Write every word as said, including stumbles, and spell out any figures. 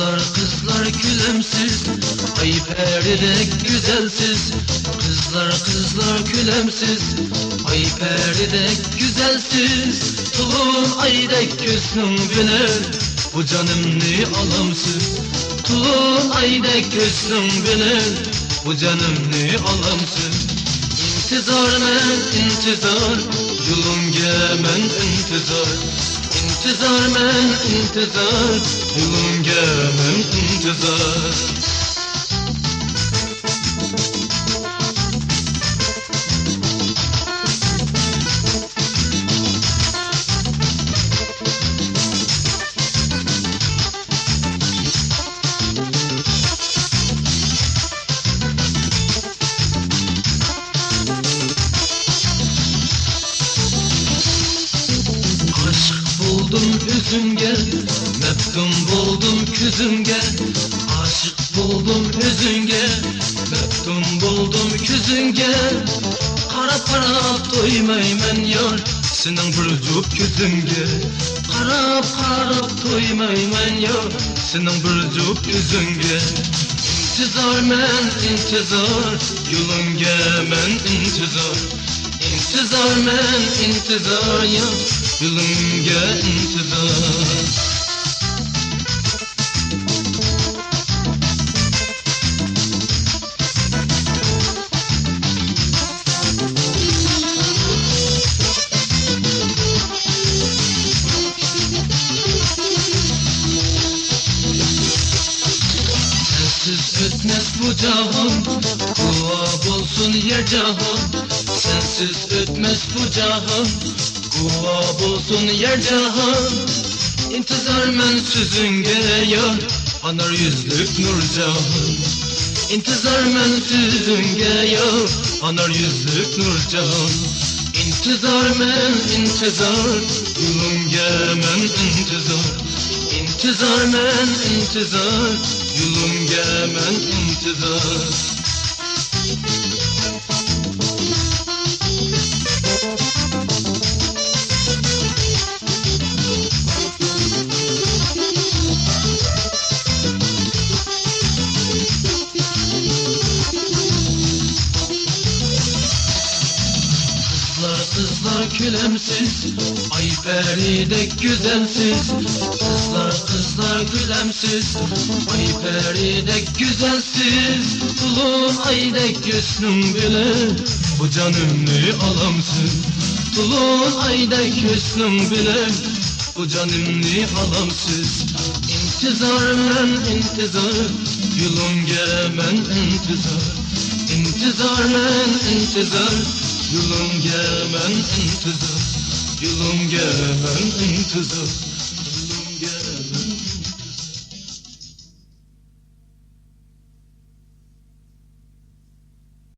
قىزلار، قىزلار كۈلەمسىز، ئاي پەرىدەك گۈزەلسىز. قىزلار، قىزلار كۈلەمسىز، ئاي پەرىدەك گۈزەلسىز. تولۇن ئايدەك ھۆسنۈڭ بىلەن بۇ جانىمنى ئالامسىز. تولۇن ئايدەك ھۆسنۈڭ بىلەن بۇ جانىمنى ئالامسىز. ئىنتىزارمەن ئىنتىزار، يولۇڭگە مەن ئىنتىزار. ئىنتىزارمەن ئىنتىزار، يولۇڭگە مەن ئىنتىزار. ئاشىق بولدۇم ئۆزۈڭگە، مەپتۇن بولدۇم كۆزۈڭگە. ئاشىق بولدۇم ئۆزۈڭگە، مەپتۇن بولدۇم كۆزۈڭگە. قاراپ، قاراپ تويمايمەن يار، سېنىڭ بىر جۈپ كۆزۈڭگە. قاراپ، قاراپ تويمايمەن يار، سېنىڭ بىر جۈپ كۆزۈڭگە. ئىنتىزارمەن ئىنتىزار، يولۇڭگە مەن ئىنتىزار. ئىنتىزارمەن ئىنتىزار يا، يولۇڭگە ئىنتىزار. سەنسىز ئۆتمەس بۇ جاھان، گۇۋا بولسۇن يەر جاھان. سەنسىز ئۆتمەس بۇ جاھان، گۇۋا بولسۇن يەر جاھان. ئىنتىزارمەن سۆزۈڭگە يار، ئانار يۈزلۈك نۇرجاھان. ئىنتىزارمەن سۆزۈڭگە يار، ئانار يۈزلۈك نۇرجاھان. ئىنتىزارمەن ئىنتىزار، يولۇڭگە مەن ئىنتىزار. ئىنتىزارمەن ئىنتىزار، يولۇڭگە مەن ئىنتىزار. قىزلار، قىزلار كۈلەمسىز، ئاي پەرىدەك گۈزەلسىز. قىزلار، قىزلار كۈلەمسىز، ئاي پەرىدەك گۈزەلسىز. تولۇن ئايدەك ھۆسنۈڭ بىلەن بۇ جانىمنى ئالامسىز. تولۇن ئايدەك ھۆسنۈڭ بىلەن بۇ جانىمنى ئالامسىز. ئىنتىزارمەن ئىنتىزار، يولۇڭگە مەن ئىنتىزار. ئىنتىزارمەن ئىنتىزار، يولۇڭگە مەن ئىنتىزار. يولۇڭگە مەن ئىنتىزار.